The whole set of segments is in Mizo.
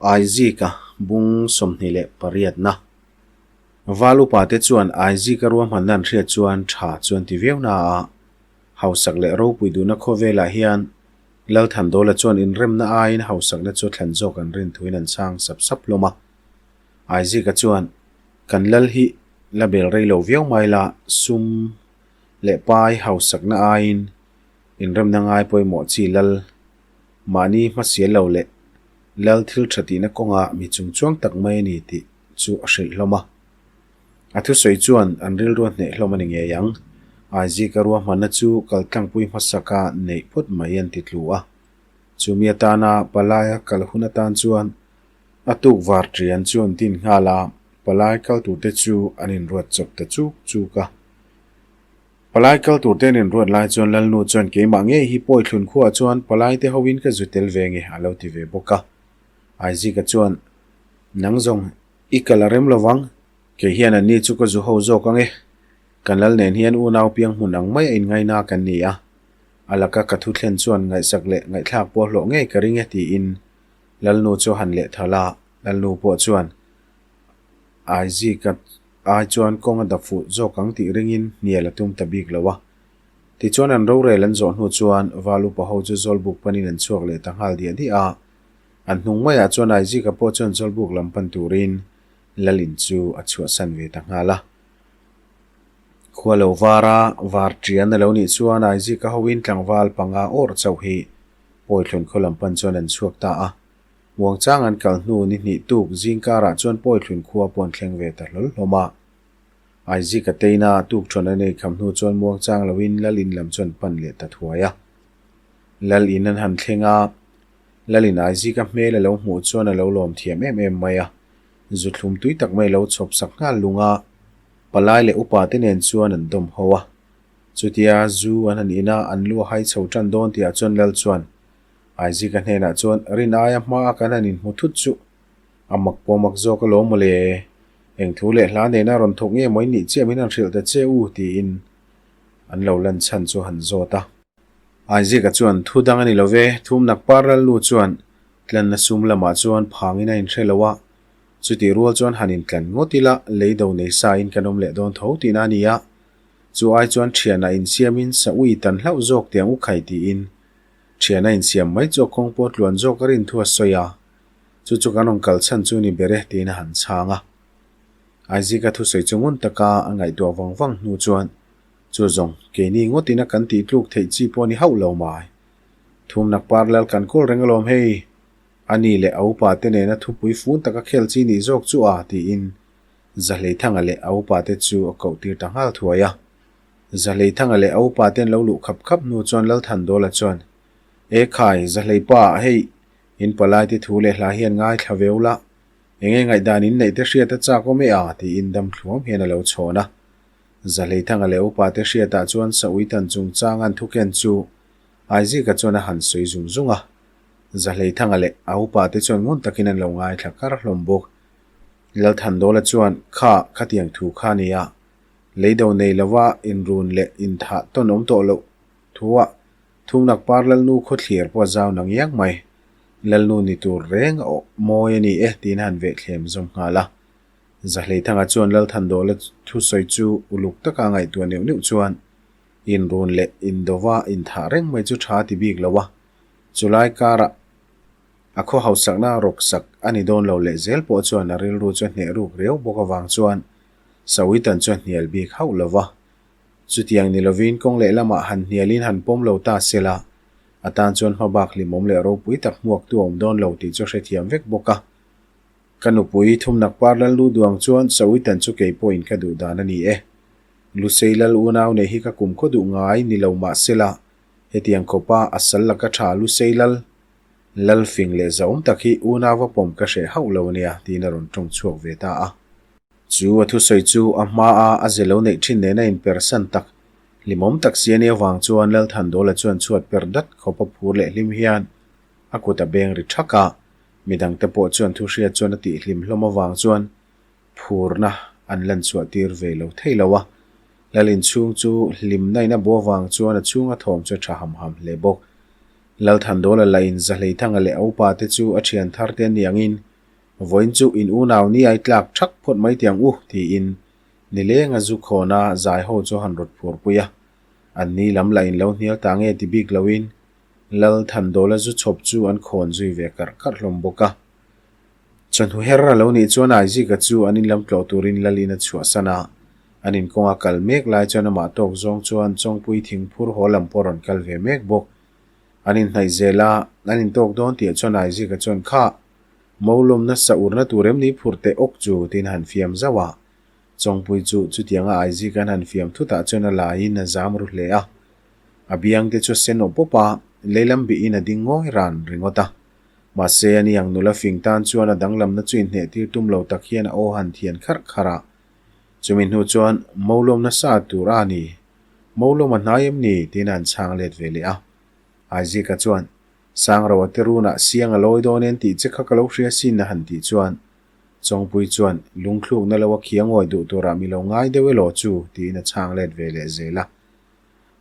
Aizika bung 28 na. Val upate chuan Aizika ruahmanna an hriat chuan tha chuan ti viau na a, hausak leh ropui duhna khawvelah hian Lalthandawla chuan inremna aiin hausakna chu thlan zawk an rin thuin an chhang sap sap hlawm a. Aizika chuan, Kan lal hi la bel rei lo viau mai la, sum leh pai hausakna aiin inremna ngai pawimawh chi lal mahni hmasial lo leh Lal thil tha tihna kawngah mi chungchuang tak mai a ni tih chu a hrilh hlawm a. A thusawi chuan an rilru a hneh hlawm a ni ngei ang. Aizika ruahmanna chu kaltlangpui hmasaka neih phawt mai an ti tlu a. Chumi atana palaia kal hun atan chuan a tuk var ṭian chu an din nghal a, palai kal turte chu an inruat chawp ta chuk chuk a. Palai kal tur te an inruat lai chuan Lalnu chuan keimah ngei hi pawi thlun khuaah chuan palai te hoin ka zu tel ve nge a lo ti ve bawk a. Aizika chuan, Nang zawng i kal a rem lo vang, kei hian anni chu ka zu ho zawk ang e. Kan lal nen hian unau piang hmun ang mai a inngaina kan ni a. A laka ka thu thlen chuan ngaihsak leh ngaihthlak pawh hlawh ngei ka ring e tiin Lalnu chu a han lehthal a, Lalnu pawh chuan Aizika Ai chuan kawng a dap fuh zawk ang tih ringin hnial a tum ta bik lo a. Tichuan an rorel an zawh hnu chuan Val upa ho chu Zawlbuk panin an chhuak leh ta nghal diah diah a. An hnung maiah chuan Aizika pawh chuan Zawlbuk lam pan turin Lalin chu a chhuahsan ve ta nghal a. Khua lo vara var ṭian a lo nih chuan Aizika hoin tlangval panga awrh chauh hi Pawithlun khaw lam pan chuan an chhuak ta a. Muangchang an kal hnu ni hnih tuk zingkarah chuan Pawithlun khua pawh an thleng ve ta hlawl hlawm a. Aizika teina tuk thawn an ei kham hnu chuan muangchang loin Lal in lam chu an pan leh ta thuai a. Lal in an han thleng a, Lal in Aizika hmel a lo hmuh chuan a lo lawm thiam em em mai a. Zu thlum tui tak mai lo chhawp sak nghal lung a, palai leh upa te nen chuan an dawm ho a. Chutia zu an han in a, an lu a hai chho tan dawn tihah chuan Lal chuan Aizika hnenah chuan rin aia hmaa kan han inhmu thut chu a mak pawh mak zawk alawm mawle. Eng thu leh hla nena rawn thawk nge maw in nih chiah min han hrilh ta che u tiin an lo lan chhan chu han zawt a. Aizika chuan thu dang a ni lo ve, thumnak par lalnu chuan tlanna sum lamah chuan phangin a inhre lo a, chutih rual chuan han intlan ngawt ila lei do nei sa in kan awm leh dawn tho tihna a ni a, chu ai chuan thianah insiamin sa ui tan hlauh zawk tiang u khai tiin Thian a insiam mai chu a kawng pawh tluan zawk a rin thu a sawi a, chu chu kan rawn kal chhan chu ni ber e tiin a han chhang a. Aizika thusawi chu ngun taka a ngaihtuah vang vang hnu chuan chu zawng keini ngawtin a kan tih tluk theih chi pawh a ni hauh lo mai. Thumnak par lal kan kawl reng alawm hei, a ni leh a upa te nena thupui fun taka khel chi nih zawk chu a tiin Zahleithanga leh a upa te chu a koh tir ta nghal thuai a. Zahleithanga leh a upa te an lo luh khap khap hnu chuan Lalthandawla chuan, E khai, Zahleipa, hei, in palai te thu leh hla hian ngaithla veu la, eng nge ngaihdan in neih te hriat a chak awm e a? tiin dam thluam hian a lo chhawn a. Zahleithanga leh a upa te hriatah chuan Saui tan chungchang an thuken chu Aizika chuan a han sawi zung zung a. Zahleithanga leh a upa te chuan ngun takin an lo ngaithla kar hlawm bawk. Lalthandawla chuan, Kha, khatiang thu kha a nia. Leido nei lova inrun leh inthah tawn awm tawh loh thuah Thumnak par Lalnu khawthlir pawh a zau na ngiang mai. Lalnu ni tur reng a awh mawi a ni e tiin a han vehthlem zawm nghal a. Zahleithanga chuan Lalthandawla thusawi chu uluk taka a ngaihtuah neuh neuh chuan inrun leh indova inthah reng mai chu tha a ti bik lo a. Chulai karah a khaw hausakna rawksak a ni dawn lo leh zel pawh chuan a rilru chu a hneh ruk riau bawk avang chuan Sawitan chuan hnial bik hauh lo va. Chutiang ni lovin kawng lehlamah han hnialin han pawm lo ta se la, a tan chuan hmabak hlimawm leh ropui tak hmuaktu a awm dawn lo tih chu a hrethiam vek bawk a. Ka nupui thumnak par lal lu duang chuan Sawitan chu kei pawhin ka duh dan a ni e. Lusei lal unau nei hi ka kum khaw duh ngai ni lo mah se la, hetiang khawpa a sal laka tha Lusei lal lal fing leh zahawm tak hi unau va pawm ka hreh hauh lo a nia tiin a rawn tawng chhuak ve ta a. Chu a thusawi chu a hmaa a ze lo neih thin nena inpersan tak, hlimawm tak si a nih avang chuan Lalthandawla chuan chhuat per dat khawp a phur leh hlim hian a kut a beng ri thak a, midangte pawh chuan thu hriat chuan a tih hlim hlawm avang chuan phurna an lan chhuah tir ve lo thei lo a. Lal inchhung chu hlimna in a bu avang chuan a chhunga thawm chu a tha ham ham hle bawk. Lalthandawla lah in Zahleithanga leh a upa te chu a thian thar te an ni angin. Vawiin chu in unau ni ai tlak thak phawt mai teh ang u, tiin nilenga zu khawna zai ho chu a han rawt phurpui a. An ni lam lah in lo hnial ta nge ti bik loin Lal Thandawla zu chhawp chu an khawn zui ve karh karh hlawm bawk a. Chawhnu her a lo nih chuan Aizika chu an inlam tlawh turin Lalin a chhuahsan a, an inkawnga kal mek lai chuan amah tawk zawng chuan Chawngpui thingphur haw lam pawh a rawn kal ve mek bawk. An inhnaih zel a, an intawk dawn tih chuan Aizika chuan Khah! Mo lawmna sa urna tur em ni phurh teh awk chu tiin a han fiam zauh a. Chawngpui chu chutianga Aizika an han fiam thutah chuan a laiin a zam ru hle a. A biangte chu a sen awp awp a, leilam bihin a ding ngawi ran ringawt a. Mahse, ani ang nula fing tan chuan a danglamna chu inhneh tir tum lo tak hian a aw han thian kharh kharh a. Chumi hnu chuan, Mo lawm nasa tur a ni. Mo lawm a hnai em ni? tiin a han chhang let ve leh a. Aizika chuan, Sangroa te runah siang a lawi dawn en tih che kha ka lo hria sin a han tih chuan, Chawngpui chuan, Lungthlukna lo a khi a ngawi duh turah mi lo ngai deuh elaw chu? tiin a chhang let ve leh zel a.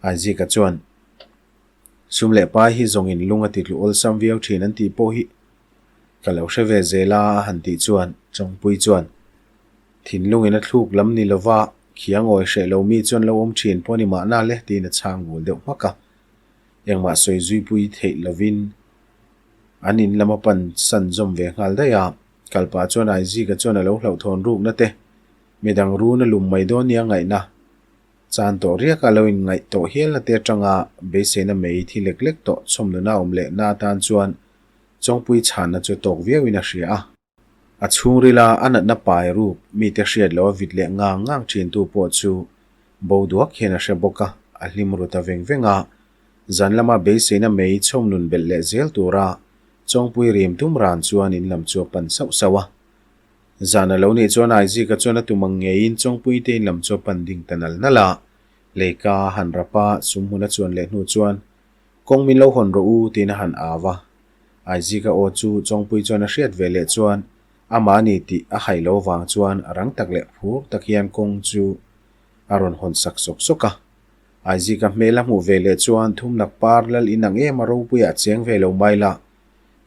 Aizika chuan, Sum leh pai hi zawngin lung a ti tlu awlsam viau thin an tih pawh hi ka lo hre ve zel a a han tih chuan Chawngpui chuan thinlungin a thluk lam ni lova khiang awi hreh lo mi chuan lo awm thin pawh ni mahna le tiin a chhang bul deuh hmak a. Engmah sawi zuipui theih lovin an in lama pan san zawm ve nghal daih a, kalpah chuan Aizika chuan a lo hlauhthawn rukna te midang run a lum mai dawn nia ngaihna Chan tawh riaka lo inngaih tawh hialna te atanga beiseina mei thi lek lek tawh chhawmnuna awm leh na atan chuan Chawngpui chhanna chu tawk viauin a hria a. A chhungrila a natna pai ruk mite hriat loh a vit leh ngang ngang thintu pawh chu bo duak hian a hre bawk a, a hlim ru ta veng veng a. Zan lama beiseina mei chhawmnun belh leh zel tura Chawngpui rim tum ran chuan in lam chu a pan sauh sauh a. Zan a lo nih chuan Aizika chuan a tum ang ngeiin Chawngpui te in lam chu a pan ding ta nal nal a. Leika a han rap a, sum hmun a chuan leh hnu chuan, Kawng min lo hawn rawh u, tiin a han au a. Aizika aw chu Chawngpui chuan a hriat ve leh chuan amah a ni tih a haih lo vang chuan rang tak leh phur tak hian kawng chu a rawn hawn sak sawk sawk a. Aizika hmel a hmuh ve leh chuan Thumnak par lal in ang em a ropuiah cheng ve lo mai la,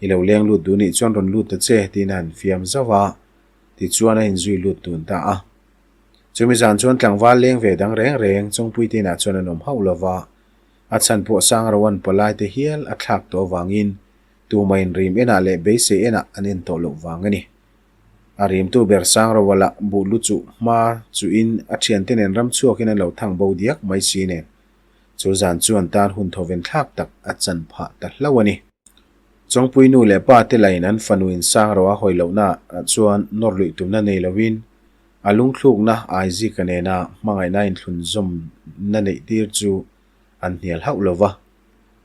I lo leng lut duh nih chuan rawn lut ta che, tiin a han fiam zauh a, tichuan a inzui lut dun ta a. Chumi zan chuan tlangval leng ve dang reng reng Chawngpui te inah chuan an awm hauh lo va, a chhan pawh Sangroan palai te hial a thlak tawh avangin tumah in rim enah leh beisei enah an en tawh loh vang a ni. A rimtu ber Sangroa lah buh lu chuh hma chuhin a thiante nen ram chhuakin an lo thang bo diak mai si nen chu zan chuan tan hun thawven thlak tak a chan phah ta hlauh a ni. Chawngpui nu leh pa te lain an fanu in sang ro a hawi lohna ah chuan nawr luih tumna nei loin a lungthlukna Aizika nena hmangaihna inthlun zawmna neih tir chu an hnial hauh lo va.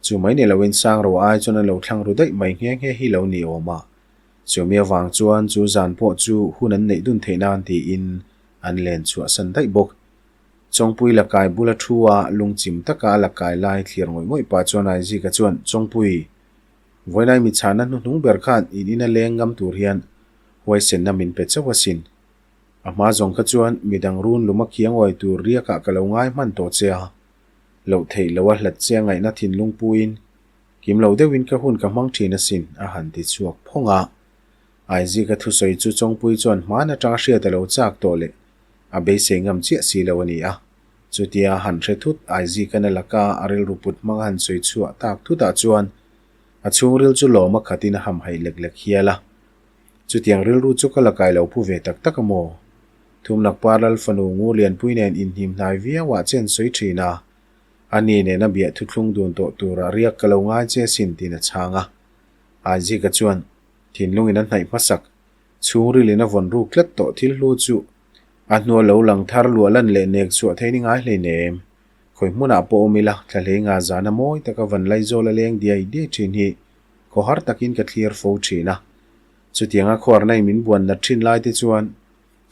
Chu mai ni loin sang ro ai chuan an lo thlang ru daih mai nghe nghe hi lo ni awm a. Chumi avang chuan chu zan pawh chu hun an neih dun theih nan tiin an len chhuahsan daih bawk. Chawngpui lakai bula thu a lungchim taka a lakai lai thlir ngawih ngawih pah chuan Aizika chuan, Chawngpui, vawiinai mi chhahna hnuhnung ber khan in ina leng ngam tur hian huaisenna min pe chauh asin. A hma zawng kha chuan midang run luma khiang awi tur riakah ka lo ngai hman tawh che a, loh theih loh a hlat che a ngaihna thinlung puiin kim lo deuhin ka hun ka hmang thin asin, a han ti chhuak phawng a. Aizika thusawi chu Chawngpui chuan hman atanga hriat a lo chak tawh leh a beisei ngam chiah si lo a ni a. Chutia han hre thut Aizika na laka a rilru put hmang a han sawi chhuah tak thutah chuan a chhungril chu lawm a khatin a hamhaih lek lek hial a. Chutiang rilru chu ka lakai lo phu ve tak tak a maw? Thumnak par lal fanu ngur lianpui nen inhnim hnai viau ah che an sawi thin a. A ni nena biah thuthlung dun tawh turah riak ka lo ngai che sin tiin a chhang a. Aizika chuan thinlungin a hnaih hmasak Chhungrilin a vawn ruk tlat tawh thil hlu chu a hnua lo lang thar luah lan leh nek chhuah theih ni ngai hleinem. Khawi hmunah pawh awm ila, thla hlei nga zana mawi taka van laizawl a leng diai diai thin hi khaw har takin ka thlir fo thin a. Chutianga khuarna in min buan nat thin lai te chuan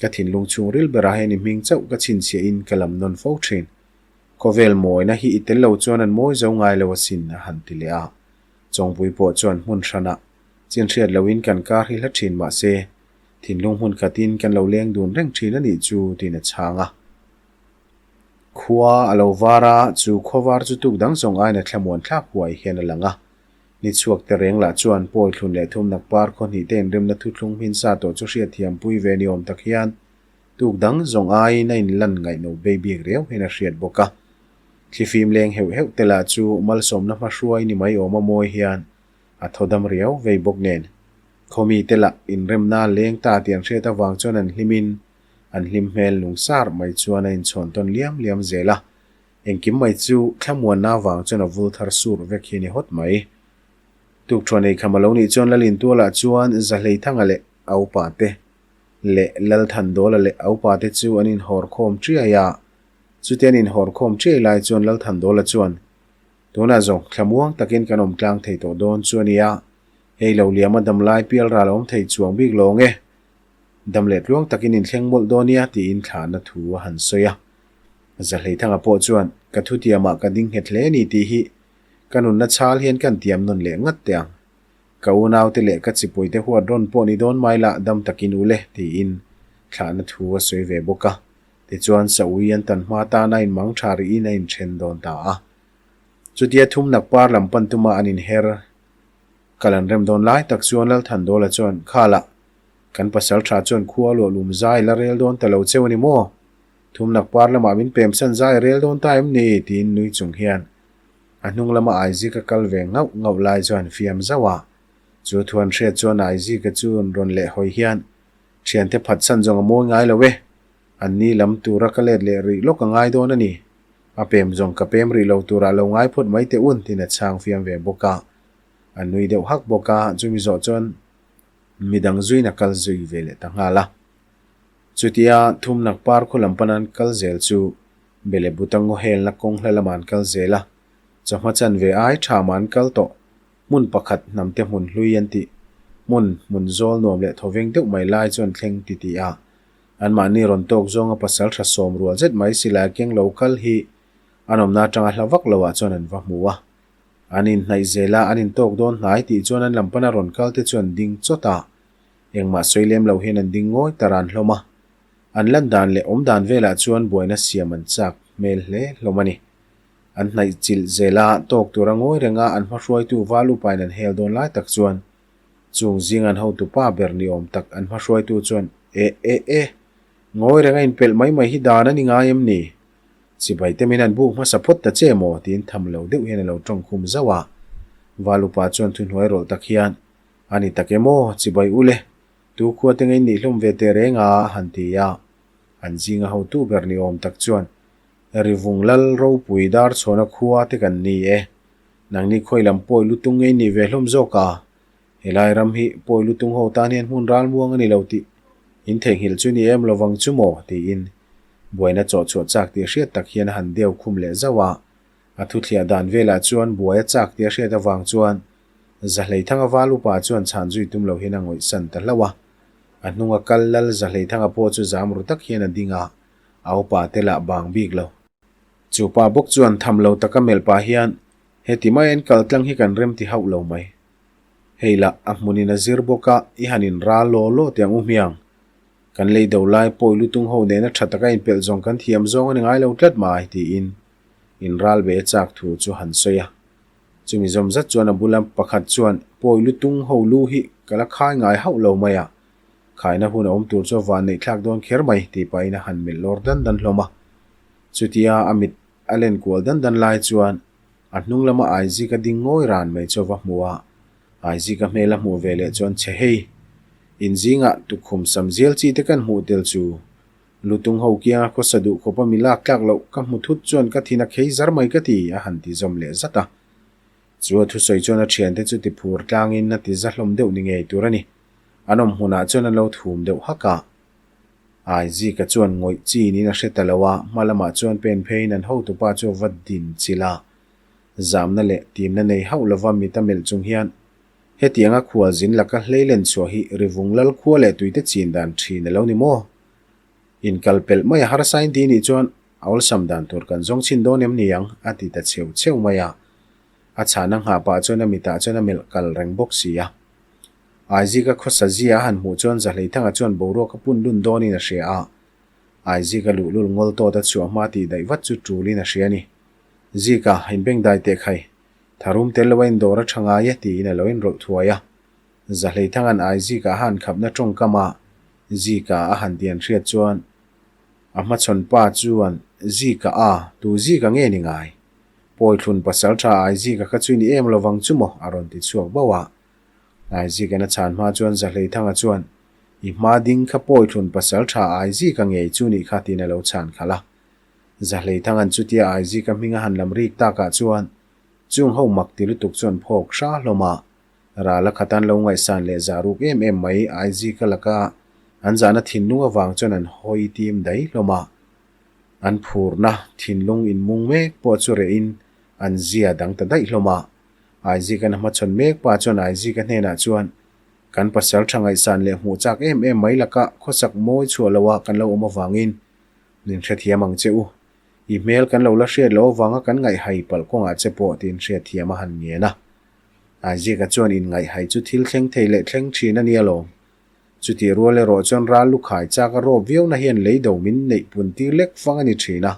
ka thinlung chhungril berah hian i hming chauh ka chhinchhiahin ka lam nawn fo thin. Khawvel mawina hi i tel lo chuan an mawi zo ngai lo asin a han ti leh a. Chawngpui pawh chuan hmun hranah Chin hriat loin kan kar hi hla thin mah se, thinlung hmun khatin kan lo leng dun reng thin a nih chu tiin a chhang a. Khua a lo var a, chu khua var chu tuk dang zawng aiin a thlamuan thlak huai hian a lang a. Ni chhuak te reng lah chuan pawi thlun leh thumnak par khaw hnih te inremna thuthlung hmin sa tawh chu hriatthiam pui ve ni awm tak hian tuk dang zawng aiin a inlan ngaihno bei bik riau hian a hriat bawk a. Thlifim leng heuh heuh te lah chu malsawmna hmahruai ni mai awm a mawi hian a thaw dam riau vei bawk nen. Khawmi te lah inremna leng ta tih an hriat avang chuan an hlimin an hlim hmel lung sar mai chuan a inchhawn tawn liam liam zel a. Engkim mai chu thlamuanna avang chuan a vul thar sur vek hi a ni hawt mai. Tukṭhuan eikham a lo nih chuan Lalintuala chuan Zahleithanga leh a upa te leh Lalthandawla leh a upa te chu an inhawr khawm ṭiai a. Chuti an inhawr khawm ṭiai lai chuan Lalthandawla chuan, Tunah zawng thlamuang takin kan awm tlang thei tawh dawn chu a nia, hei lo liama damlai pial ral a awm thei chuang bik lawng e. Dam leh tluang takin inthleng mawlh dawn nia tiin thlahna thu a han sawi a. Zahleithanga pawh chuan, Ka thutiamah ka ding nghet hle a ni tih hi ka nunna chhal hian kan tiam nawn leh ngat teh ang. Ka unaute leh ka chipuite huat rawn pawh ni dawn mai lah dam takin u le tiin thlahna thu a sawi ve bawk a. Tichuan Saui an tan hma tan a inmang tha rihin a inthen dawn ta a. Chutia thumnak par lam pan tuma an inher kal an rem dawn lai tak chuan Lalthandawla chuan, Khalah, kan pasal tha chuan khua luah lum zai la rel dawn ta lo cheu a ni maw? Thumnak par lamah min pemsan zai a rel dawn ta em ni? tiin nui chung hian a hnung lama Aizika kal ve ngauh ngauh lai chuan fiam zauh a. Chu thuan hriat chuan Aizika chu rawn leh hawi hian, Thiante phatsan zawng a mawi ngai lo e. An ni lam tura ka let leh rih lawk a ngai dawn a ni. A pem zawng ka pem rih lo turah lo ngai phawt mai teh un tiin a chhang fiam ve bawk a. A nui deuh hak bawk a, chumi zawh chuan midang zuiin a kal zui ve leh ta nghal a. Chutia thumnak par khaw lam pan an kal zel chu Belebuta ngaw helna kawng hla lamah an kal zel a, chawhma chanve ai tha mah an kal tawh. Hmun pakhat hnamte hmun hlui an tih hmun hmun zawl nuam leh thawveng deuh mai lai chu an thleng ti tih a, anmahni rawn tawk zawnga pasal tha sawm rual zet mai silai keng lo kal hi an awmna atanga hla vak loah chuan an va hmu a. An inhnaih zel a, an intawk dawn hnai tih chuan an lam pana rawn kal te chu an ding chawt a, engmah sawi lem lo hian an ding ngawi ta ran hlawm a. An lan dan leh awm dan velah chuan buaina siam an chak hmel hle hlawm a ni. An hnaih chilh zel a, tawk tura ngawi renga an hmahruaitu val upain an hel dawn lai tak chuan chung zing an hotu pa ber ni awm tak an hmahruaitu chuan E e e! Ngawi renga inpelh mai mai hi dan a ni ngai em ni? Chibai te min an buk hmasa phawt ta che maw? tiin tham lo deuh hian a lo tawng khum zauh a. Val upa chuan thuhnuai rawlh tak hian, A ni tak em aw, chibai u le, tu khua te ngei nih hlawm ve teh reng a, a han ti a. An zinga hotu ber ni awm tak chuan, Rivung lal ropui dar chhawna khua te kan ni e. Nangni khawi lam pawi lutung ngei nih ve hlawm zawk a. Helai ram hi pawi lutung ho tan hian hmun ral muang a ni lo tih in theihnghilh chu ni em lovang chu maw? tiin buaina chawh chhuah chak tih hriat tak hian a han deu khum leh zauh a. A thuthliah dan velah chuan buai a chak tih a hriat avang chuan Zahleithanga val upa chuan chhan zui tum lo hian a ngawihsan ta hlauh a. A hnunga kal lal Zahleithanga pawh chu zam ru tak hian a ding a. A upa te lah bang bik lo. Chu pa bawk chuan tham lo taka melh pah hian, Heti mai an kal tlang hi kan rem ti hauh lo mai. Hei lah a hmunin a zir bawk a, i han in ral law law teh ang u hmiang. Kan lei do lai pawi lutung ho nena tha taka inpelh zawng kan thiam zawng a ni ngai lo tlat mai, tiin in ral ve chak thu chu han sawi a. Chumi zawm zat chuan a bula pakhat chuan, Pawi lutung ho lu hi ka la khai ngai hauh lo mai a, Khaina hun a awm tur chu a van neih thlak dawn kher mai tih pahin a han melh lawr dan dan hlawm a. Chutia a mit a len kual dan dan lai chuan a hnung lama Aizika ding ngawi ran mai chu a va hmu a. Aizika hmel a hmuh ve leh chuan che hei, in zingah tukkhum sam zial chi te kan hmuh tel chu lutung ho kianga khawsa duh khawpa mi lak tlak loh ka hmu thut chuan ka thin a khei zar mai ka ti a han ti zawm leh zat a. Chu a thusawi chuan a thiante chu ti phur tlangin a ti za hlawm deuh ni ngei tur a ni. An awm hmunah chuan an lo thum deuh hak a. Aizika chuan ngawih chinin a hre ta lo a, hma lamah chuan pen pheiin an hotupa chu a va din chilh a. Zamna leh timna nei hauh lova mit a melh chung hian, Hetianga khualzin laka hleilen chhuah hi rivung lal khua leh tuite chin dan thin a lo ni maw? Inkal pelh mai a harsa in ti nih chuan a awlsam dan tur kan zawng chhin dawn em ni ang? a ti ta chheu chheu mai a. A chhahna nghah pah chuan a mitah chuan a melh kal reng bawk si a. Aizika khawsa zia a han hmuh chuan Zahleithanga chuan boruak a pun lun dawnin a hria a. Aizika luhlul ngawl tawt a chhuah hma tih daih vat chu tulin a hria a ni. Zika, inbengdai teh khai. Tharum tel lo a indawr a tha ngai e tiin a lo inrawlh thuai a. Zahleithanga'n Aizika a han khapna tawngkam a Zika a han ti an hriat chuan a hmachhawn pa chuan Zika a, tu Zika nge ni ngai? Pawithlun pasal tha Aizika kha chu i ni em lovang chu maw? a rawn ti chhuak bauh a. Aizika'n a chhan hma chuan Zahleithanga chuan I hma ding kha Pawithlun pasal tha Aizika ngei chu nih kha tiin a lo chhan khalh a. Zahleithanga'n chutia Aizika hming a han lam rik takah chuan chung ho mak ti lutuk chuan phawk hra hlawm a. Ral a khatan lo ngaihsan leh zah ruk em em mai Aizika laka an zahna thinlung avang chuan an hawi tim daih hlawm a. An phurna thinlung inmung mek pawh chu rehin an zia dang ta daih hlawm a. Aizika'n a hmachhawn mek pa chuan Aizika hnenah chuan, Kan pasal tha ngaihsan leh hmuh chak em em mai laka khawsak mawi chhuah loha kan lo awm avangin min hrethiam ang che u. I hmel kan lo la hriat loh avanga kan ngaihhai palh kawngah che pawh tiin hriatthiam a han ngen a. Aizika chuan inngaihhai chu thil thleng thei leh thleng thin a nia lawm. Chutih rual erawh chuan ral lukhai chak a rawp viauna hian leido min neih pun tir lek fang a ni thin a.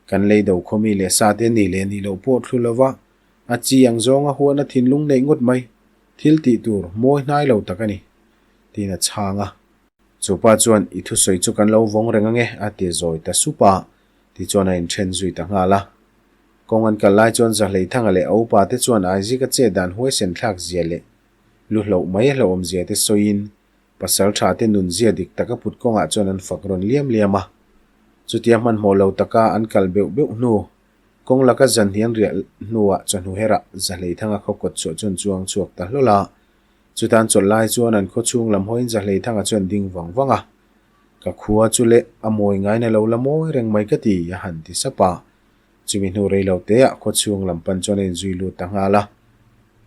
Kan leido khawmi leh sa te ni leh ni loh pawh thlu lova a chi ang zawnga huatna thinlung neih ngawt mai thil tih tur mawi hnai lo tak a ni, tiin a chhang a. Chu pa chuan i thusawi chu kan lo vawng reng ange a ti zawi ta sup a, tichuan a inthen zui ta nghal a. Kawng an kal lai chuan Zahleithanga leh a upa te chuan Aizika chet dan huaisen thlak zia leh lu hloh mai a hlauhawm zia te sawiin pasal tha te nun zia dik taka put kawngah chuan an fak rawn liam liam a. Chutia hmanhmawh lo taka an kal beuh beuh hnu kawng laka zan hnian riah hnuah chawhnu herah Zahleithanga khaw kawt chhuah chuan chuang chhuak ta hlawl a. Chutan chawlh lai chuan an khaw chhung lam hawiin Zahleithanga chuan ding vang vang a. Ka khua chu leh a mawi ngaina lo la mawi reng mai ka ti, a han ti sap a. Chumi hnu rei lo teah khaw chhung lam pan chuan a inzui lut ta nghal a.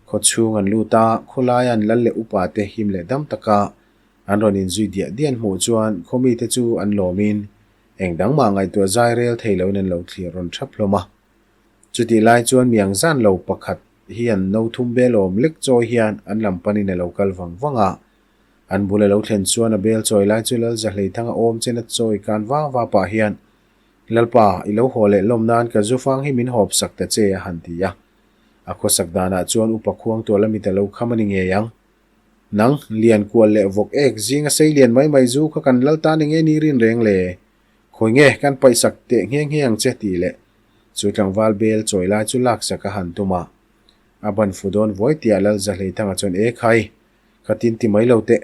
Khaw chhung an lut a, khawlaia an lal leh upa te him leh dam taka an rawn inzui diah diah an hmuh chuan khaw mite chu an lawmin eng dang mah ngaihtuah zai rel thei loin an lo thlir rawn thap hlawm a. Chutih lai chuan miang zan lo pakhat hian no thum bel awm lek chawi hian an lam panin a lo kal vang vang a. An bul a lo thlen chuan a bel chawi lai chu Lal Zahleithanga awm chen a chawi kan vang va pah hian Lalpa, i lo haw leh lawm nan ka zufang hi min hawp sak ta che, a han ti a. A khawsak danah chuan upa khuang tual a mit a lo kham a ni ngei ang. Nang, lian kual leh vawk ek zinga sei lian mai mai zu kha kan lal ta ni nge ni rin reng le? Khawi nge, kan paih sak teh nghe nghe ang che tih leh chu tlangval bel chawi lai chu lak sak a han tum a. A ban fu dawn vuai tihah Lal Zahleithanga chuan E khai, ka tin ti mai lo teh.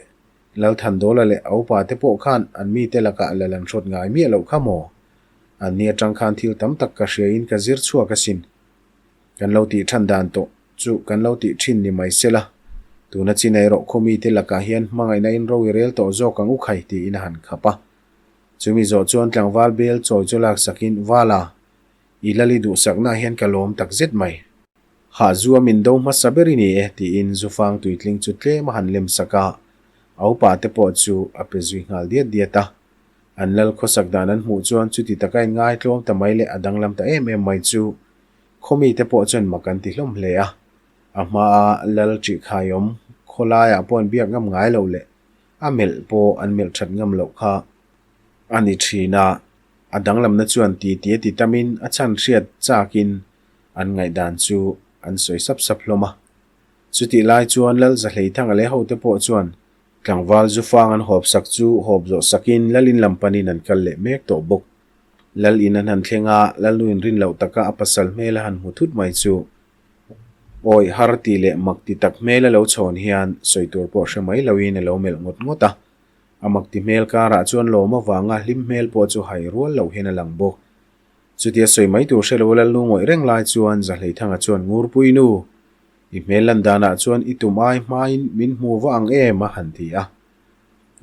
Lalthandawla leh a upa te pawh khan an mite lakah lal an hrawt ngai miah loh kha maw? An ni atang khan thil tam tak ka hriain ka zir chhuak asin. Kan lo tih than dan tawh chu kan lo tih thin ni mai sela. Tuna chin erawh khaw mite lakah hian hmangaihna in ro i rel tawh zawk ang u khai tiin a han khap a. Chumi zawh chuan tlangval bel chawi chu laksakin Vala, i lali duhsaknaah hian ka lawm takzet mai. Hah zu a min do hmasa ber i ni e, tiin Zufang tuitling chu tlem a han lem sak a, a upa te pawh chu a pe zui nghal diat diat a. An lal khawsak dan an hmuh chuan chuti taka inngai tlawm ta mai leh a danglam ta em em mai chu khawmi te pawh chuan mak an ti hlawm hle a. A hmaa lal ṭihkhaiawm khawlaiah pawh an biak ngam ngai loh leh a melh pawh an melh ṭhat ngam loh kha a ni ṭhin a. A danglamna chuan ti ti a ti tamin a chhan hriat chakin An ngaihdan chu an sawi sap sap hlawm a. Chutih lai chuan Lal Zahleithanga leh hote pawh chuan tlangval Zufang an hawp sak chu hawp zawh sakin Lal in lam panin an kal leh mek tawh bawk. Lal in an han thleng a, Lalnu in rin loh taka a pasal hmel a han hmu thut mai chu awi har ti leh mak ti tak hmel a lo chhawn hian sawi tur pawh hre mai loin a lo melh ngawt ngawt a. A mak ti hmel karah chuan lawm avanga hlim hmel pawh chu hai rual loh hian a lang bawk. Chutia sawi mai tur hre lo Lalnu ngawih reng lai chuan Zahleithanga chuan Ngurpui nu, i hmel lan danah chuan i tum ai hmain min hmu va ang em a han ti a.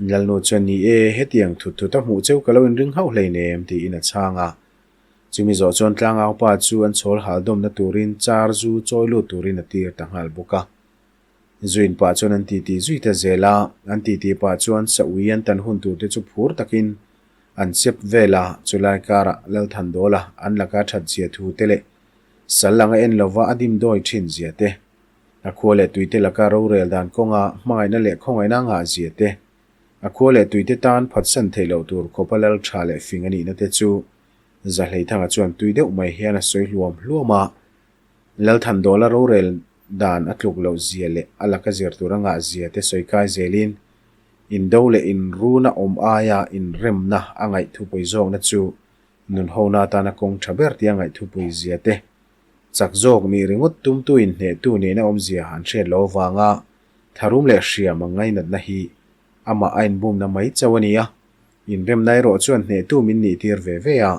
Lalnu chuan ni e, hetiang thut thut a hmuh cheu ka lo inring hauh hleinem tiin a chhang a. Chumi zawh chuan tlangaupa chu an chhawl hal dawmna turin char zu chawi lut turin a tir ta nghal bawk a. Zuin pah chuan an titi zui ta zel a, an titi pah chuan sa ui an tan hun tur te chu phur takin an chep vel a, chulai karah Lalthandawla an laka that zia thu te leh sal anga en lova a dimdawi thin zia te, a khua leh tuite laka rorel dan kawnga hmangaihna leh khawngaihna ngah zia te, a khua leh tuite tan phatsan theih loh tur khawpa lal tha leh fing a nihna te chu Zahleithanga chuan tui deuh mai hian a sawi hluam hluam a. Lalthandawla rorel dan a tluk loh zia leh a laka zir tur a ngah zia te sawi kai zelin indo leh inruna awm aia inremna a ngaih thupui zawkna chu nunhona atana kawng tha ber tia ngaih thupui zia te chak zawk nih ringawt tumtu inhnehtu nihna awmzia an hriat loh avanga tharum leh hriam ang ngainatna hi amah a inbumna mai chauh a ni a, inremna erawh chuan hnehtu min nihtir ve ve a,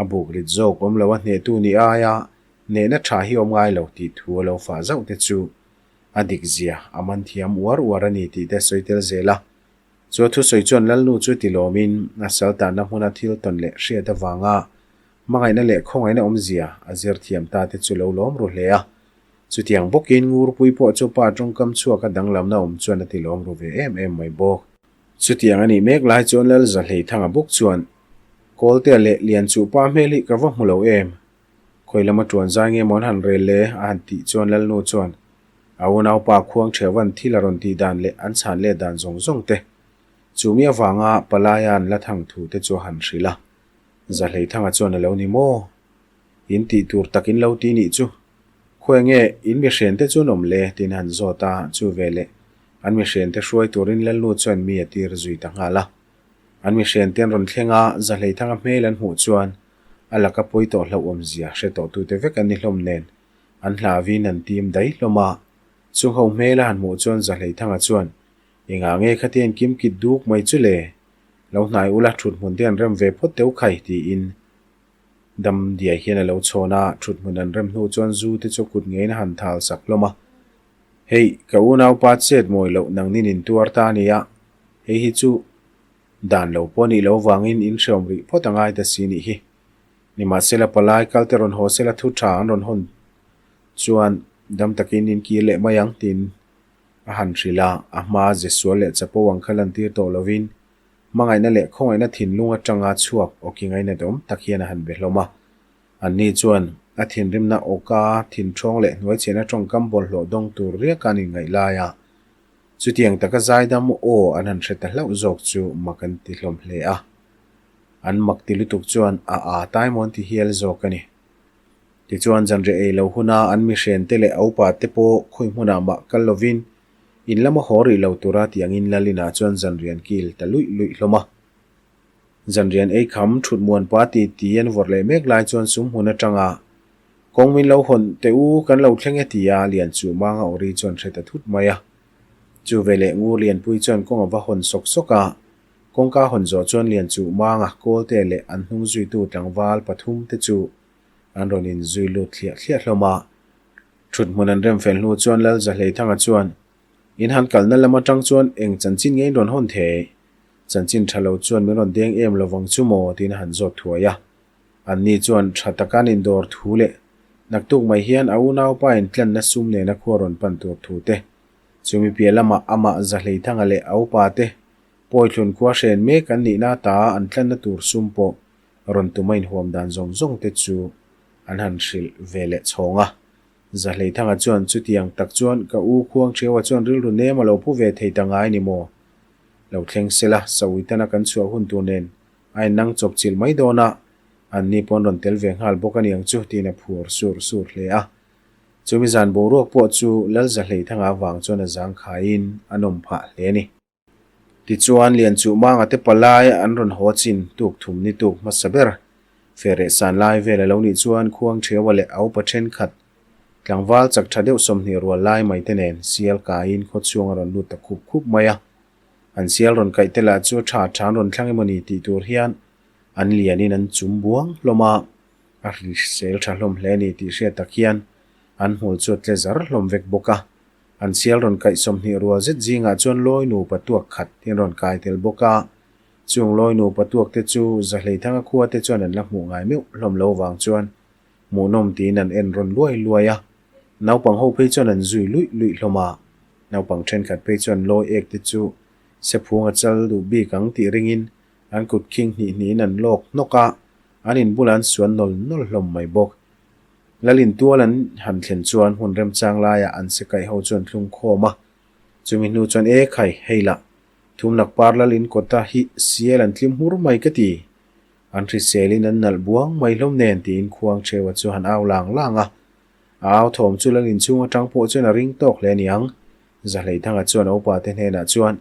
a buk rit zawk awm lo a hnehtu nih aia hnehna tha hi awm ngai lo tih thu a lo fah zauh te chu a dik zia a man thiam uar uar a ni tih te sawi tel zel a. Chu a thusawi chuan Lalnu chu tilawmin a saltanna hmuna thil tawn leh hriat avanga hmangaihna leh khawngaihna awmzia a zir thiam ta te chu lo lawm ru hle a. Chutiang bawkin Ngurpui pawh chu pa tawngkam chhuak a danglamna awm chuan a ti lawm ru ve em em mai bawk. Chutiang a nih mek lai chuan Lal Zahleithanga bawk chuan, Kawltea leh Lianchuhpa hmel hi ka va hmu lo em? Khawi lama tuan zai nge maw an han rel le? a han tih chuan Lalnu chuan a unaupa khuang theuvan thil a rawn tih dan leh an chhan let dan zawng zawng te, chumi avanga palaia an la thang thu te chu a han hrilh a. Zahleithanga chuan a lo ni maw? In tih tur tak in lo ti nih chu. Khawi nge in mihrian te chu an awm le? tiin a han zawt a, chu veleh an mihrian te hruai turin Lalnu chuan mi a tir zui ta nghal a. An mihrian te an rawn thleng a, Zahleithanga hmel an hmuh chuan a laka pawi tawh hlauh awmzia hre tawh tute vek an ni hlawm nen an hlauin an tim daih hlawm a. Chung ho hmel a han hmuh chuan Zahleithanga chuan, Engah nge khatia in kim kit duk mai chu le? Lo hnai ula thut hmun te an rem ve phawt teuh khai, tiin Dam diai hian a lo chhawn a, thut hmun an rem hnu chuan zu te chu kut ngeiin a han thal sak hlawm a. Hei, ka unaupa chet mawi loh nangnin in tuar ta a nia, hei hi chu dan lo pawh nih lo vangin in hreawm rih phawt a ngai ta si nih hi. Nimahsela palai kal te rawn haw sela thu tha an rawn hawn chuan dam takin in kir leh mai ang tiin a han hrilh a, a hma ze sual leh chapo ang kha lantir tawh lovin Hmangaihna leh khawngaihna thinlung atanga chhuak awki ngainatawm tak hian a han be hlawm a. Anni chuan a thinrimna awka thinthawng leh hnuaichhiahna tawngkam bawlhhlawh dawng tur riaka an inngaih lai a, chutiang taka zaidam aw an han hre ta hlauh zawk chu mak an ti hlawm hle a. An mak ti lutuk chuan a aa taimawn ti hial zawk a ni. Tichuan zanriah ei lo huna an mihrente leh a upate pawh khawi hmunah mah kal lovin In lama haw rih lo tura tih angin Lalina chuan zanrian kil ta luih luih hlawm a. Zanrian ei kham thut muan pa ti ti an vawrh leh mek lai chuan sum hmun atanga kawng min lo hawn teh u kan lo thleng e tia Lianchuh Manga awri chuan hre ta thut mai a. Chu veleh Ngur Lianpui chuan kawng a va hawn sawk sawk a, kawngka hawn zawh chuan Lianchuh Manga Kawlte leh an hnung zuitu tlangval pathum te chu an rawn inzui lut thliah thliah hlawm a. Thut hmun an rem fel hnu chuan Lal Zahleithanga chuan, In han kalna lam atang chuan eng chanchin nge in rawn hawn thei? Chanchin tha lo chuan min rawn deng em lovang chu maw? tiin a han zawt thuai a. Anni chuan tha taka an indawr thu leh naktuk mai hian a unaupa in tlanna sum nena khua rawn pan tur thu te, chumi piah lamah amah Zahleithanga leh a upa te Pawithlun khua hren mek an nihna ata an tlanna tur sum pawh rawn tuma inhuam dan zawng zawng te chu an han hrilh ve leh chhawng a. Zahleithanga chuan chutiang tak chuan ka u Khuangṭhiaua chuan rilru nem a lo pu ve thei ta ngai ni maw? Lo thleng sela, Sawitana kan chhuah hun tur nen a innang chawp chilh mai dawn a, anni pawh an rawn tel ve nghal bawk a niang chu tiin a phur sur sur hle a. Chumi zan boruak pawh chu Lal Zahleithanga avang chuan a zangkhaiin a nawm phah hle a ni. Tichuan, Lianchuhmanga te palai an rawn haw chin tuk thum ni tuk hmasa ber. Fereh san lai vel a lo nih chuan Khuangṭhiaua leh a upa ṭhenkhat, tlangval chak ṭha deuh 20 rual lai mai te nen sial kaiin khawchhung a rawn lut ta khup khup mai a. An sial rawn kaih te lah chu ṭha ṭha an rawn thlang emaw ni tih tur hian an lianin an chum buang hlawm a, a hrisel ṭha hlawm hle a ni tih hriat tak hian an hmul chu a tle zar hlawm vek bawk a. An sial rawn kaih 20 rual zet zingah chuan lawi nupa tuak khat hi an rawn kai tel bawk a. Chung lawi nupa tuak te chu Zahleithanga khua te chuan an la hmuh ngai meuh hlawm lo vang chuan hmuhnawm tiin an en rawn luai luai a. Naupang ho phei chuan an zui luih luih hlawm a. Naupang thenkhat phei chuan lawi ek te chu sephung a chal duh bik ang tih ringin an kut khing hnih hnihin an lawk hnawk a, an inbulah an suan nawl nawl hlawm mai bawk. Lalin tual an han thlen chuan hmun remchang laiah an se kaih ho chuan thlung khawm a, chumi hnu chuan e khai, hei lah, thumnak par lalin kawta hi sial an tlim hmur mai ka ti. An hriselin an nalh buang mai hlawm nen tiin khuang Cheua chu han au lang lang a. A au thawm chu lal inchhung atang pawh chuan a ring tawk hle a niang. Zahleithanga chuan a upa te hnenah chuan,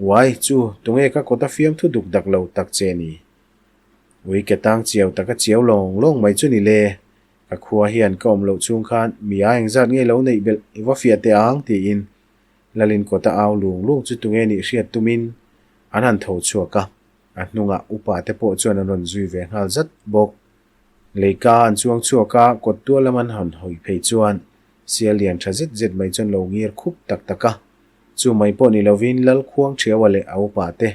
Uai, chu, tunge ka kawta fiamthu duk dak lo tak che ni? Ui ke tang chiau taka chiau lawng lawng mai chu ni le. Ka khua hian ka awm loh chhung khan mi a engzat nge lo neih belh i va fiah teh ang tiin Lalin kawta au lung lung chu tunge nih hriat tumin an han tho chhuak a, a hnungah upa te pawh chuan an rawn zui ve nghal zat bawk. Leika an chuang chhuak a, kawt tual lam an han hawi phei chuan sial lian tha zet zet mai chuan lo ngir khup tak tak a, chu mai pawh ni lovin Lal Khuang Thiaua leh a upa te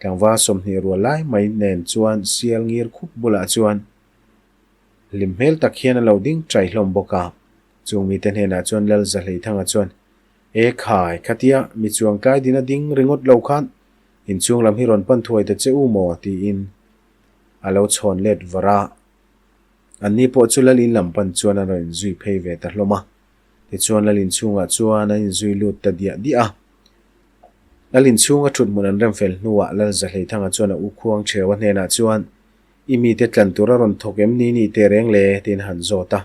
tlangval 20 rual lai mai nen chuan sial ngir khup bulah chuan Hlim hmel tak hian a lo ding chai hlawm bawk a. Chung mite hnenah chuan Lal Zahleithanga chuan, E khai, khatia mi chuang tlai dina ding ringawt lo khan inchhung lam hi rawn pan thuai ta che u maw? tiin a lo chhawn let var a. Anni pawh chu Lal in lam pan chuan an rawn inzui phei ve ta hlawm a. Tichuan Lal inchhungah chuan an inzui lut ta diah diah a. Lal inchhunga thut hmun an rem fel hnuah Lal Zahleithanga chuan a u Khuang Cheua hnenah chuan, I mite tlan tur a rawn thawk em ni ni teh reng le? tiin a han zawt a.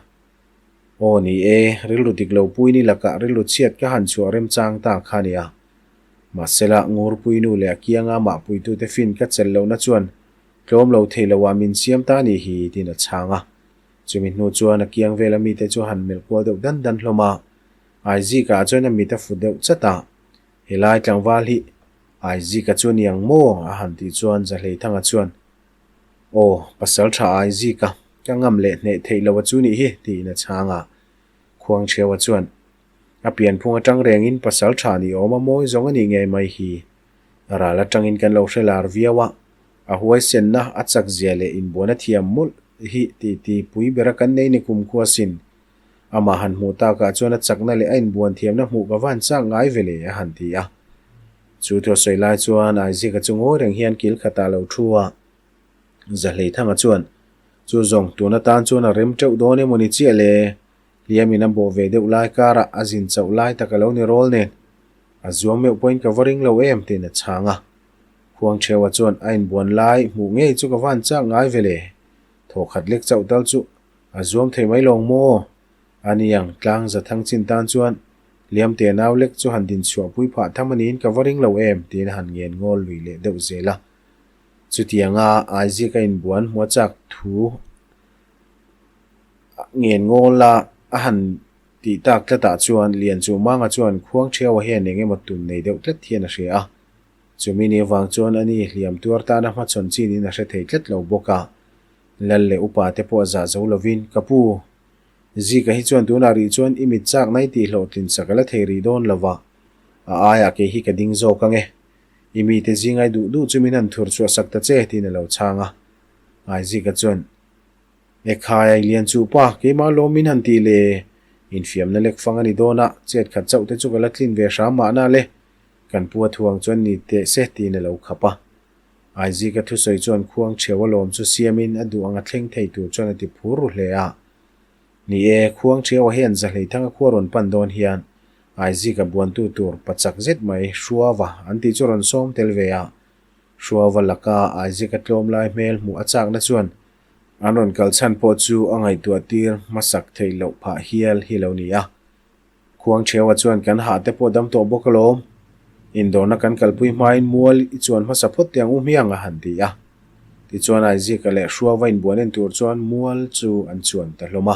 Aw ni e, rilru dik lo puini lakah rilru chhiat ka han chhuah remchang ta kha nia. Mahsela, Ngurpuinu leh a kianga mah puitute fin ka chelh lohna chuan tlawm lo thei loah min siam ta ni hi, tiin a chhang a. Chumi hnu chuan a kiang vela mite chu a han melh kual deuh dan dan hlawm a. Aizika chuan a mit a fu deuh chat a. Helai tlangval hi Aizika chu a ni ang maw? a han tih chuan Zahleithanga chuan, Aw, pasal tha Aizika, ka ngam leh hneh theih lo a chu nih hi, tiin a chhang a. Khuangchheua chuan, A pianphung atang rengin pasal tha ni awm a mawi zawng a nih ngei mai hi. Ral atangin kan lo hre lar viau a, a huaisenna, a chak zia leh inbuan a thiam mawlh hi titi pui bera kan nei ni kumkhua sin. Amah han hmuh takah chuan a chakna leh a inbuan thiamna hmuh ka van chak ngai ve le, a han ti a. Chu thu a sawi lai chuan Isaac-a chu ngawi reng hian kil khatah a lo thu a. Zahleithanga chuan, Chu zawng, tun atan chuan a rem teuh dawn emaw ni chiah le? Hliamin a bawh ve deuh lai karah a zin chauh lai tak a lo ni rawl nen. A zuam meuh pawhin ka va ring lo em, tiin a chhang a. Khuangcheua chuan, A inbuan lai hmuh ngei chu ka van chak ngai ve le. Thawkhat lek chauh tal chu A zuam thei mai lawng maw? A ni ang, tlang za thang chin tan chuan Liamte nau lek chu han din chhuah pui phah tham a niin ka va ring lo em? tiin a han ngen ngawl lui leh deuh zel a. Chutianga Isaac a inbuan hmua chak thu ngen ngawl a a han tih tak tlatah chuan Lianchumanga chuan Khuangṭhiaua hian eng emaw tun nei deuh tlat hian a hria a. Chumi ni avang chuan ani hliam tuar tana hmachhawn chin in a hre thei tlat lo bawk a. Lal leh upa te pawh a zah zo lovin, Ka pu, Zika hi chuan tunah rih chuan i mit chak nai tih hlawhtlin sak a la thei rih dawn lo va, a aiah kei hi ka ding zawk ang e. I mite zingai duh duh chu min han thur chhuah sak ta che, tiin a lo chhang a. Aizika chuan, Ekhai, ai lian chu pa, keimah lawm min han tih le? Infiamna lek fang a ni dawn a, chet khat chauh te chu ka la tlin ve hram mahna le, kan pu a thuang chuan ni teh se, tiin a lo khap a. Aizika thusawi chuan khuang chheu a lawm chu siamin a duh ang a thleng thei tur chuan a ti phur ru hle a. Ni e, khuang chheu a hian Zahleithanga khua rawn pan dawn hian Aizika buantu tur pa chak zet mai Hruava an tih chu rawn sawm tel ve a. Hruava laka Aizika tlawm lai hmel hmuh a chakna chuan an rawn kal chhan pawh chu a ngaihtuah tir hmasak theih loh phah hial hi lo ni a. Khuangcheua chuan kan hah te pawh dam tawh bawk alawm. Indawrna kan kalpui hmain mual i chuan hmasa phawt teh ang u hmiang a han ti a. Tichuan Aizika leh Hruava inbuan en tur chuan mual chu an chuan ta hlawm a.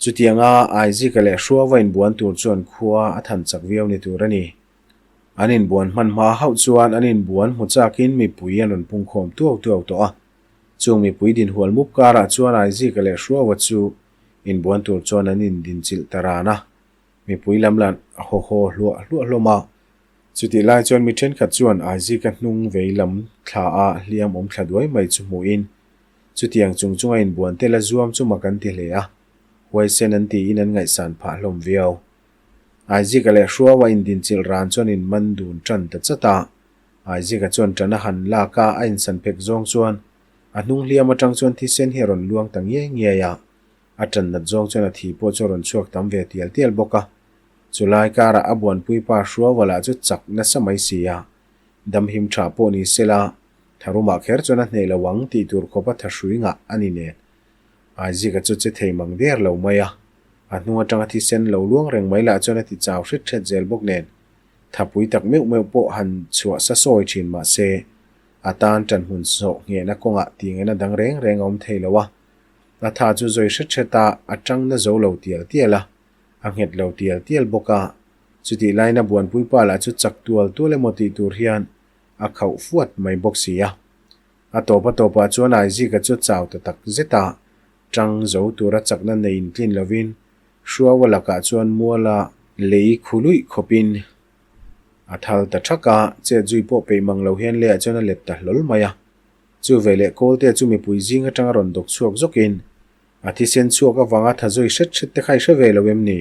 Chutianga Aizika leh Hruava inbuan tur chuan khua a than chak viau ni tur a ni. An inbuan hman hma hauh chuan an inbuan hmu chakin mipui an rawn pungkhawm tuau tuau tawh a. Chung mipui dinhual mup karah chuan Aizika leh Hruava chu Inbuan tur chuan an indinchilh ta ran a, mipui lam lah a haw haw hluah hluah hlawm a. Chutih lai chuan mi thenkhat chuan Aizika hnung vei lam thla a hliam awm thla duai mai chu hmuhin, chutiang chung chunga inbuan te la zuam chu mak an ti hle a, huaisen an tiin an ngaihsan phah hlawm viau. Aizika leh Hruaua indinchilh ran chuan inman dun tan ta chat a, Aizika chuan tan a han lak a, a insan phek zawng chuan A hnung hliam atang chuan thisen hi a rawn luang ta ngiai ngiai a, a tan nat zawng chuan a thi pawh chu a rawn chhuak tam ve tial tial bawk a. Chulai karah a buanpui pa Hruavala chu chak nasa mai si a, damhim tha pawh ni sela, tharumah kher chuan a hneh lo ang tih tur khawpa thahrui ngah a ni nen. Aizika chu che thei mang der lo mai a, a hnung atanga thisen lo luang reng mai lah chuan a ti chau hret hret zel bawk nen, thapui tak meuh meuh pawh han chhuah sa sawi thin mah se, a tan ṭanhmun sawh nghehna kawngah tih ngaihna dang reng reng a awm thei lo a. A tha chu zawi hret hret a, a ṭang na zo lo tial tial a, a nghet lo tial tial bawk a, chutih laiin a buanpui pa lah chu chak tual tual emaw tih tur hian a khauh fuat mai bawk si a. A tawp a tawpah chuan Aizika chu chau ta tak zet a, ṭang zo tura chakna nei intlin lovin Hruaua lakah chuan muala lei khu luih khawpin a thal ta ṭhak a, chet zui pawh peih mang lo hian leiah chuan a let ta hlawl mai a. Chu veleh Kawlte chu mipui zing aṭanga rawn dawk chhuak zawkin a thisen chhuak avanga tha zui hret hret te kha i hre ve lo em ni?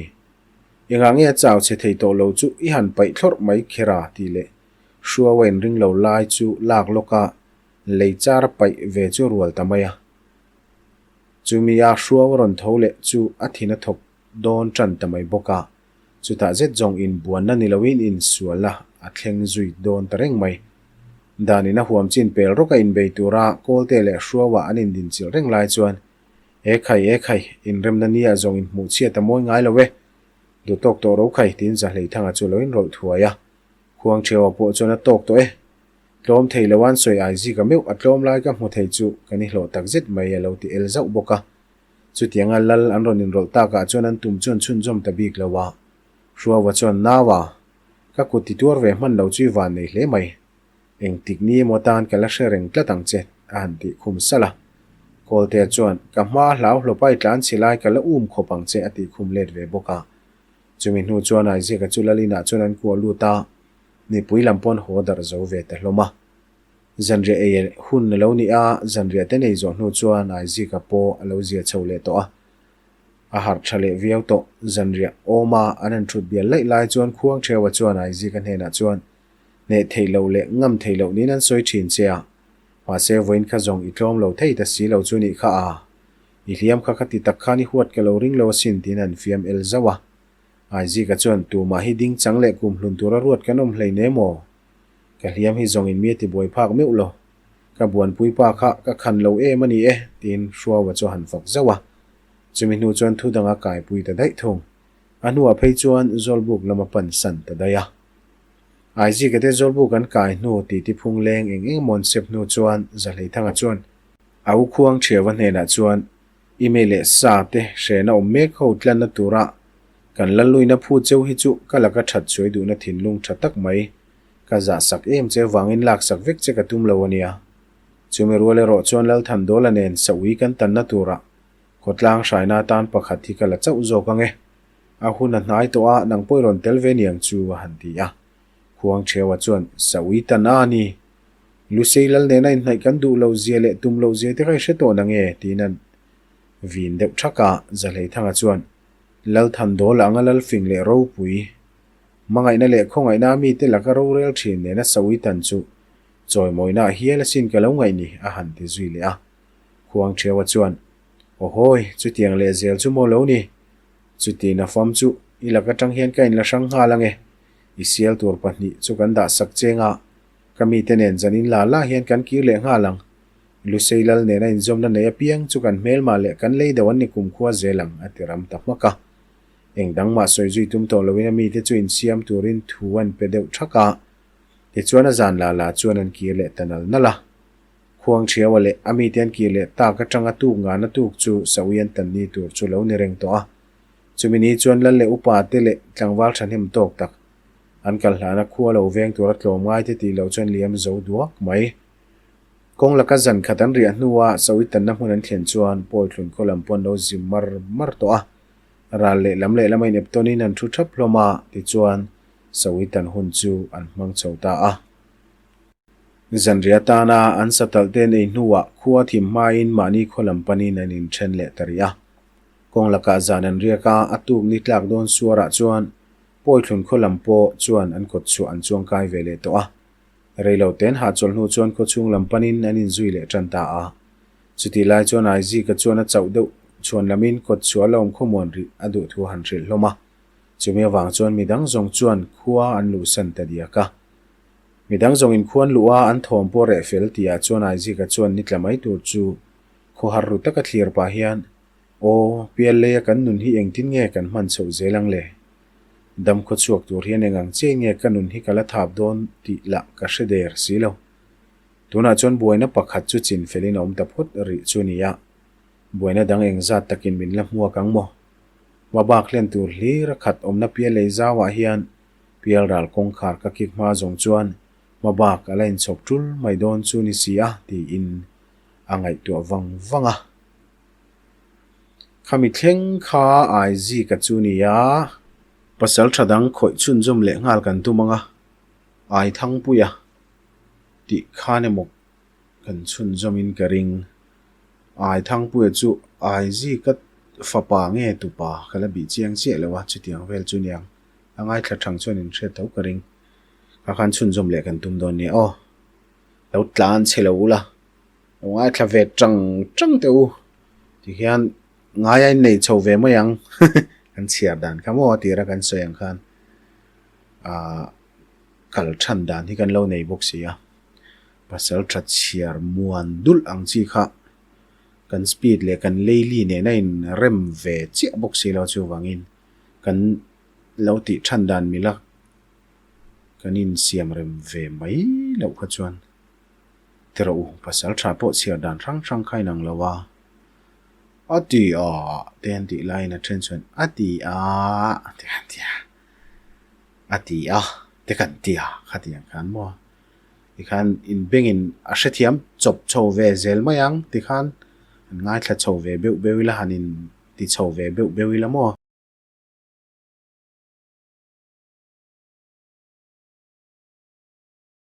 Engah nge a chau chhe thei tawh lo chu i han paih thlawrh mai kher a? tih leh Hruaua inring lo lai chu lak lawk a, lei char a paih ve chu rual ta mai a. Chumi a Hruaua rawn tho leh chu a thin a thawk dawn tan ta mai bawk a, chutah zet zawng inbuanna ni loin insualna a thleng zui dawn ta reng mai. Danin a huam chin pel rawk a inbei tura Kawlte leh Hruaua an indinchilh reng lai chuan, E khai, e khai, inremna nia zawng inhmuh chhiat a mawi ngai lo e. Duh tawk tawh ro khai, tiin Zahleithanga chu lo inrawlh thuai a. Khuangṭhiaua pawh chuan a tawk tawh e. Tlawm thei lo an sawi ai zika meuh a tlawm lai ka hmu thei chu ka ni hlawh tak zet mai a lo ti el zauh bawk a. Chutianga lal an rawn inrawlh takah chuan an tum chuan chhunzawm ta bik lo a. Hruaua chuan Naua, ka kut ti tuar ve hman lo chu i van nei hle mai. Engtik ni emaw tan ka la hre reng tlat ang che a han tih khum salh a. Kawltea chuan Ka hma hlau hlawpa i tlan chhi lai ka la um khawp ang che a tih khum let ve bawk a. Chumi hnu chuan Isaac-a chu Lalina chuan an kuah lut a, mipui lam pawn haw darh zo ve ta hlawm a. Zanriah ei hun a lo ni a, zanriah te nei zawh hnu chuan Isaac-a pawh a lo zia chho leh tawh a. A harh tha leh viau tawh. Zanriah awma an han thut bial laih lai chuan Khuangtheua chuan Isaac-a hnenah chuan hneh theih loh leh ngam theih loh niin an sawi thin che a, mahse vawiin kha zawng i tlawm lo thei ta si lo chu nih kha a. I hliam kha khati tak khan i huat ka lo ring lo asin tiin an fiam el zauh a. Aizika chuan, Tumah hi ding chang leh kum hlun tura ruat kan awm hlei ne maw? Ka hliam hi zawng in mi a ti buai phak meuh lo. Ka buanpui pa kha ka khan lo em a ni e, tiin Hruaua chu a han fak zauh a. Chumi hnu chuan thu danga kaipui ta daih thung. A hnuah phei chuan Zawlbuk lama pan san ta daih a. Aizika te Zawlbuk an kai hnu titi phung leng eng eng emaw an sep hnu chuan Zahleithanga chuan, A u khuang Thiava hnenah chuan email leh sa te hrehna awm mek ho tlanna tura kan la luina phu cheu hi chu ka laka that chuai duhna thinlung tha tak mai ka zah sak em che vangin lak sak vek che ka tum lo a nia. Chumi rual erawh chuan Lalthandawla nen saui kan tanna tura khawtlang hraina atan pakhat hi ka la chauh zawk ang e. A hun a hnai tawh a, nang pawh i rawn tel ve niang chu a han ti a. Khuang Thiaua chuan saui tan a ni. Lusei lal nena inhnaih kan duh loh zia leh tum loh zia te kha i hre tawh nange? tiin a vin deuh thak a, Zahleithanga chuan Lalthandawl anga Lalfing leh Ropui, hmangaihna leh khawngaihna a mite laka rorel thin nena sawi tan chu chawimawina ah hial asin ka lo ngaih ni a han ti zui leh a. Khuangṭhiaua chuan, Awhawi, chutiang leh zel chu maw lo ni? Chutin a fam chu i lak atang hian ka inla hrang nghal ange, i sial tur pahnih chu kan dah sak cheng a, Ka mite nen zanin la la hian kan kir leh nghal ang. Lusei lal nena inzawmna nei apiang chu kan hmelmah leh kan lei deuh an ni kumkhua zel ang, a ti ram ta hmak a. Eng dang mah sawi zui tum tawh loin a mite chu insiam turin thu an pe deuh thak a. Tichuan a zan la la chuan an kir leh ta nal nal a. Khuangṭhiaua leh a mite an kir leh tak aṭanga tuk ngana tuk chu Saui an tan ni tur chu lo ni reng tawh a. Chumi ni chuan lal leh upa te leh tlangval ṭhahnem tawk tak An kal hlana khua lo veng tura tlawm ngai te tih loh chuan liam zo duak mai. Kawng laka zan khat an riah hnua sawi tanna hmun an thlen chuan Pawithlun khaw lam pawh an lo zim mar mar tawh a. Ral leh lam leh lama inep tawnin an thu thap hlawm a, tichuan sawi tan hun chu an hmang chho ta a. Zanriah atana an satalh te an ei hnuah khua thim hmain mahni khaw lam panin an inthen leh ta rih a. Kawng lakah zan an riak a, a tuk ni tlak dawn suarah chuan Pawithlun khaw lam pawh chuan an kawt chhuah an chuang kai ve leh tawh a. Reilo ten hahchawlh hnu chuan khaw chhung lam panin an inzui leh tan ta a. Chutih lai chuan Aizika chuan a chauh deuh chhuan lamin kawt chhuah la awm khawmuan rih a duh thu a han hrilh hlawm a. Chumi avang chuan midang zawng chuan khua an luhsan ta diak a. Midang zawng inkhua an luh a, an thawm pawh reh fel tihah chuan Aizika chuan ni tla mai tur chu khawhar ru taka thlir pah hian. Aw, pialleia kan nun hi engtin nge kan hman chhoh zel ang le? Dam khaw chhuak tur hian eng ang chiah nge ka nun hi ka la thap dawn tih lah ka hre der si lo. Tunah chuan buaina pakhat chu chin felin a awm ta phawt rih chu a ni a, buaina dang engzat takin min la hmuak ang maw? Hma bak hlen tur hlir a khat awmna piallei zauah hian pialral kawngkhar ka kik hma zawng chuan hma bak a la inchhawp tul mai dawn chu ni si a tiin a ngaihtuah vang vang a. Khami thleng kha Aizika chu ni a, pasal tha dang khawih chhunzawm leh nghal kan tum ang a, Aithangpuia tih khan emaw kan chhunzawmin ka ring. Aithangpuia chu Aizika fapa nge tupa ka la bih chiang chiah lo a, chutiang vel chu niang a ngaithla thang chuan in hriat tho ka ring. Kha khan chhunzawm leh kan tum dawn nia aw. Lo tlan chhe lo ula. Lo ngaithla ve tang tang teh u tihian ngai a innei chho ve mai ang kan chhiar dan kha maw a tira kan sawi ang khan ahh kal than dan hi kan lo nei bawk si a pasal tha chhiar muan dulh ang chi kha kan speed leh kan leili nena in rem ve chiah bawk si lo chuvangin kan lo tih than dan mila kan insiam rem ve mai loh kha chuan. Ti rawh u, pasal tha pawh chhiar dan hrang hrang kha inang lo a. A ti a, te an tih laiin a then chuan a ti a, te kan ti a. A ti a, te kan ti a, khatiang khan maw. Tikhan inbengin a hrethiam chawp chho ve zel mai ang, tikhan an ngaithla chho ve beuh beuh ila, han in ti chho ve beuh beuh ila maw.